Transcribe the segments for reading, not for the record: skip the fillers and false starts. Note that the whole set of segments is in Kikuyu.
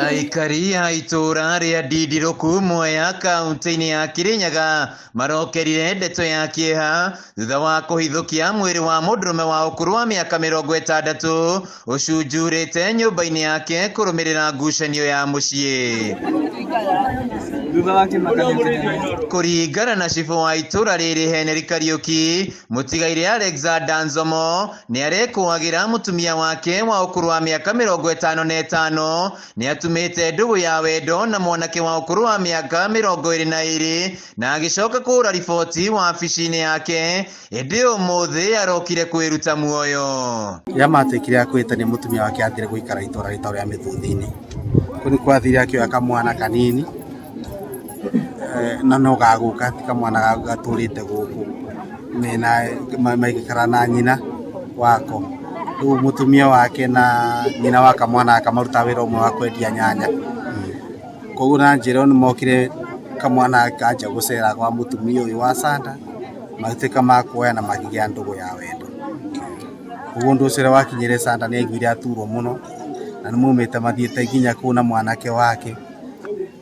Aikari a itũũra rĩa Ndindirũku Mwea kaunti-inĩ ya Kirinyaga marokerire ndeto ya kĩeha thutha wa kũhithũkia mwĩrĩ wa mũndũrũme wa ũkũrũ wa mĩaka 60 ũcunjurĩte nyũmba-inĩ yake kũrũmĩrĩra ngucanio ya mũciĩ. Thutha wa kĩmakania kĩnene. Kũringana na cibũ wa itũũra rĩrĩ Henry Kariuki, mũtigairĩ Alexander Nzomo nĩ arekũagĩra mũtumia wake wa ũkũrũ wa mĩaka 55 nĩ atumĩte ndũgũ ya wendo na mwanake wa ũkũrũ wa mĩaka 22 na agĩcoka kũhũra riboti wabici-inĩ yake, ĩndĩ ũmũthĩ arokire kwĩruta muoyo. Rĩrĩa matuĩkire a kwĩtania mũtumia wake athire gũikara itũra rĩtagwo rĩa Mĩthuthini. Kũu nĩkuo athire akĩoya kamwana kanini na no ga gũka ti kamwana gatũrĩte gũkũ mena maikara na nyina wako. Rĩu mũtumia wake na nyina wa kamwana gaka marutaga wĩra ũmwe wa kwendia nyanya. Koguo na njĩra ĩyo nĩmokire kamwana kanjia gũcera kwa mũtumia ũyũ wa Sanda, magĩtuĩka ma kuoya na makĩgĩa ndũgũ ya wendo. Koguo ũndũ ũcio ũrĩa wakinyire Sanda nĩ aiguire aturwo mũno, na nĩ maumĩte mathiĩte nginya kũu na mwanake wake,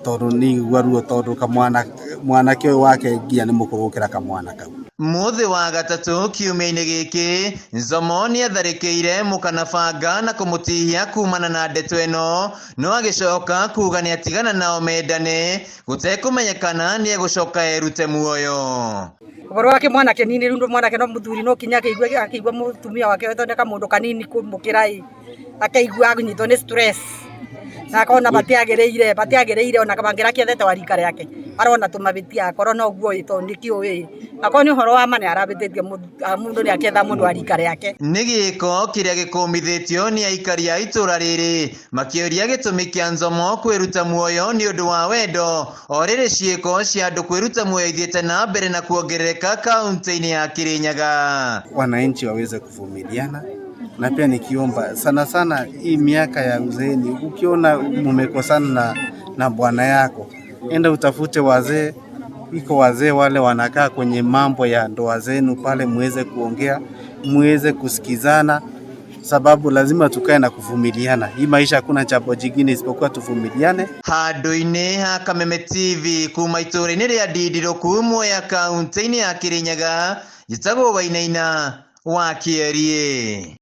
tondũ nĩ aigua ruo tondũ kamwana mwanake ũyũ wake nginya nĩ mũkũrũ gũkĩra kamwana kau. Mũthĩ wa gatatũ kiumia-inĩ gĩkĩ, Nzomo nĩatharĩkĩire mũka na banga na kũmũtihia kumana na ndeto ĩno, no agĩcoka kuga nĩatigana nao mendane, gũtekũmenyekana nĩegũcoka erute muoyo. Ũhoro wa kĩmwana kĩnini rĩu mwanake no mũthuri no kinya akĩigua mũtumia wake ethondeka mũndũ kanini kũmũkĩra ĩ, akaigua anyitwo nĩ stress na akona matiagĩrĩire matiagĩrĩire ona mangĩrakĩethete wa rika rĩake arona tũmahĩtia akorwo no ũguo ĩ tondũ nĩkĩũĩ akorwo nĩ ũhoro wa ma nĩ arahĩtĩtie mũndũ nĩ akĩetha mũndũ wa rika rĩake. Nĩ gĩko kĩrĩa gĩkũmithĩtio nĩ aikari a itũũra rĩrĩ makĩũria gĩtũmi kĩa Nzomo kwĩruta muoyo nĩ ũndũ wa wendo o rĩrĩ ciĩko cia andũ kwĩruta muoyo ithiĩte na mbere na kuongerereka kaunti-inĩ ya Kirinyaga. Wananchi waweze kuvumiliana na pia nikiomba sana sana hii miaka ya uzeeni, ukiona mumekosana na bwana yako, enda utafute wazee. Iko wazee wale wanakaa kwenye mambo ya ndoa zenu pale, muweze kuongea, muweze kusikizana, sababu lazima tukae na kuvumiliana. Hii maisha hakuna jambo jingine isipokuwa tuvumiliane. Handũ-inĩ ha Kameme TV kuma itũũra-inĩ rĩa Ndindirũku Mwea kaunti-inĩ ya Kirinyaga, njĩtagwo Wainaina wa Kĩeriĩ.